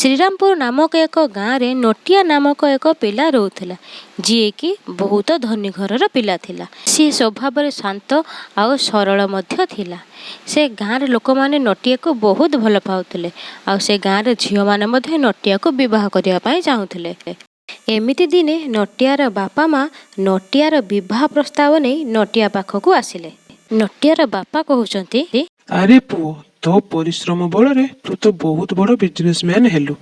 ଶ୍ରୀରାମପୁର ନାମକ ଏକ ଗାଁରେ ନଟିଆ ନାମକ ଏକ ପିଲା ରହୁଥିଲା, ଯିଏକି ବହୁତ ଧନୀ ଘରର ପିଲା ଥିଲା। ସିଏ ସ୍ୱଭାବରେ ଶାନ୍ତ ଆଉ ସରଳ ମଧ୍ୟ ଥିଲା। ସେ ଗାଁର ଲୋକମାନେ ନଟିଆକୁ ବହୁତ ଭଲ ପାଉଥିଲେ ଆଉ ସେ ଗାଁର ଝିଅମାନେ ମଧ୍ୟ ନଟିଆକୁ ବିବାହ କରିବା ପାଇଁ ଚାହୁଁଥିଲେ। ଏମିତି ଦିନେ ନଟିଆର ବାପା ମା ନଟିଆର ବିବାହ ପ୍ରସ୍ତାବ ନେଇ ନଟିଆ ପାଖକୁ ଆସିଲେ। ନଟିଆର ବାପା କହୁଛନ୍ତି, ଆରେ ପୁଅ, ତୋ ପରିଶ୍ରମ ବଳରେ ତୁ ତ ବହୁତ ବଡ଼ ବିଜନେସମ୍ୟାନ ହେଲୁ।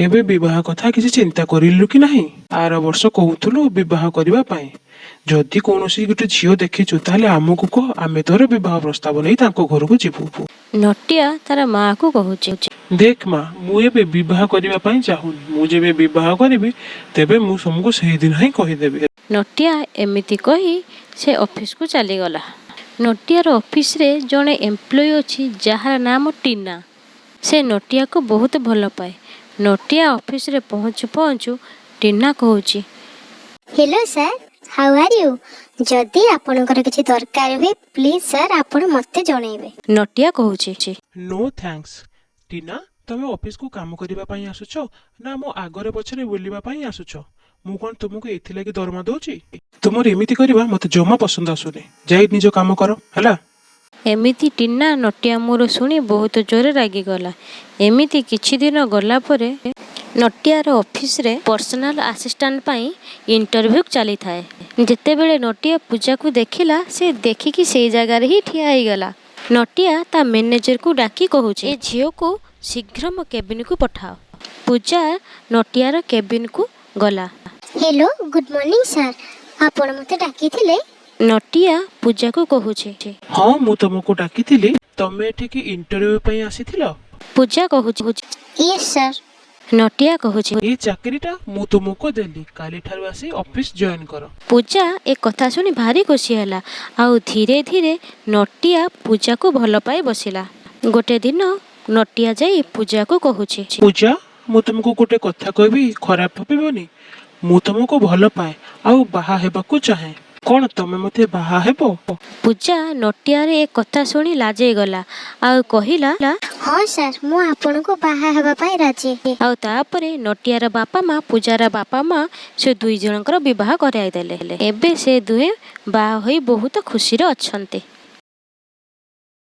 ଏବେ ବିବାହ କଥା କିଛି ଚିନ୍ତା କରିଲୁ କି ନାହିଁ? ଆର ବର୍ଷ କହୁଥିଲୁ ବିବାହ କରିବା ପାଇଁ। ଯଦି କୌଣସି ଗୋଟେ ଝିଅ ଦେଖିଛୁ, ତାହେଲେ ଆମକୁ କହ। ଆମେ ତୋର ବିବାହ ପ୍ରସ୍ତାବ ନେଇ ତାଙ୍କ ଘରକୁ ଯିବୁ। ନଟିଆ ତାର ମାଆକୁ କହୁଛି, ଦେଖ ମା, ମୁଁ ଏବେ ବିବାହ କରିବା ପାଇଁ ଚାହୁଁନି। ମୁଁ ଯେବେ ବିବାହ କରିବି, ତେବେ ମୁଁ ତୁମକୁ ସେଇଦିନ ହିଁ କହିଦେବି। ନଟିଆ ଏମିତି କହି ସେ ଅଫିସକୁ ଚାଲିଗଲା। ନଟିଆର ଅଫିସରେ ଜଣେ ଏମ୍ପ୍ଲୟି ଅଛି, ଯାହାର ନାମ ଟିନା। ସେ ନଟିଆକୁ ବହୁତ ଭଲ ପାଏ। ନଟିଆ ଅଫିସରେ ପହଞ୍ଚୁ ପହଞ୍ଚୁ ଟିନା କହୁଛି, Hello sir, how are you? ଯଦି ଆପଣଙ୍କର କିଛି ଦରକାର ହୁଏ, ପ୍ଲିଜ୍ ସାର୍, ଆପଣ ମୋତେ ଜଣେଇବେ। ନଟିଆ କହୁଛି, ନୋ thanks. Tina, ତମେ ଅଫିସକୁ କାମ କରିବା ପାଇଁ ଆସୁଛ ନା ମୋ ଆଗରେ ପଛରେ ବୁଲିବା ପାଇଁ ଆସୁଛ? ମୁଁ କ'ଣ ତୁମକୁ ଏଥିଲାଗି ଦରମା ଦଉଛି? ତୁମର ଏମିତି କରିବା ମତେ ଜମା ପସନ୍ଦ ଆସୁନି। ଯାଇ ନିଜ କାମ କର, ହେଲା? ଏମିତି ଟିନା ନଟିଆ ମୁହଁରୁ ଶୁଣି ବହୁତ ଜୋରେ ରାଗିଗଲା। ଏମିତି କିଛି ଦିନ ଗଲା ପରେ ନଟିଆର ଅଫିସରେ ପର୍ସନାଲ ଆସିଷ୍ଟାଣ୍ଟ ପାଇଁ ଇଣ୍ଟରଭ୍ୟୁ ଚାଲିଥାଏ। ଯେତେବେଳେ ନଟିଆ ପୂଜାକୁ ଦେଖିଲା, ସେ ଦେଖିକି ସେଇ ଜାଗାରେ ହିଁ ଠିଆ ହେଇଗଲା। ନଟିଆ ତା ମ୍ୟାନେଜରକୁ ଡାକି କହୁଛି, ଏ ଝିଅକୁ ଶୀଘ୍ର ମୋ କେବିନକୁ ପଠାଅ। ପୂଜା ନଟିଆର କେବିନକୁ ଗଲା। Hello, good morning sir, ଆପଣ ମୋତେ ଡାକିଥିଲେ? ନଟିଆ ପୂଜାକୁ କହୁଛି, ହଁ, ମୁଁ ତମକୁ ଡାକିଥିଲି। ତମେ ଏଠିକି ଇଣ୍ଟରଭ୍ୟୁ ପାଇଁ ଆସିଥିଲ? ପୂଜା କହୁଛି, Yes sir. ନଟିଆ କହୁଛି, ଏଇ ଚାକିରିଟା ମୁଁ ତୁମକୁ ଦେଲି। କାଲିଠାରୁ ଆସି ଅଫିସ ଜଏନ୍ କର। ପୂଜା ଏ କଥା ଶୁଣି ଭାରି ଖୁସି ହେଲା ଆଉ ଧୀରେ ଧୀରେ ନଟିଆ ପୂଜାକୁ ଭଲ ପାଇ ବସିଲା। ଗୋଟେ ଦିନ ନଟିଆ ଯାଇ ପୂଜାକୁ କହୁଛି, ପୂଜା, ମୁଁ ତୁମକୁ ଗୋଟେ କଥା କହିବି, ଖରାପ ଭାବିବନି। ମୁଁ ତୁମକୁ ଭଲ ପାଏ ଆଉ ବାହା ହେବାକୁ ଚାହେଁ। କ'ଣ ତମେ ମତେ ବାହା ହେବ? ପୂଜା ନଟିଆର ଏ କଥା ଶୁଣି ଲାଜେଇ ଗଲା ଆଉ କହିଲା, ହଁ ସାର୍, ମୁଁ ଆପଣଙ୍କୁ ବାହା ହେବା ପାଇଁ ରାଜି। ଆଉ ତାପରେ ନଟିଆର ବାପା ମା, ପୂଜାର ବାପା ମା ସେ ଦୁଇ ଜଣଙ୍କର ବିବାହ କରାଇଦେଲେ। ଏବେ ସେ ଦୁହେଁ ବାହା ହୋଇ ବହୁତ ଖୁସିରେ ଅଛନ୍ତି।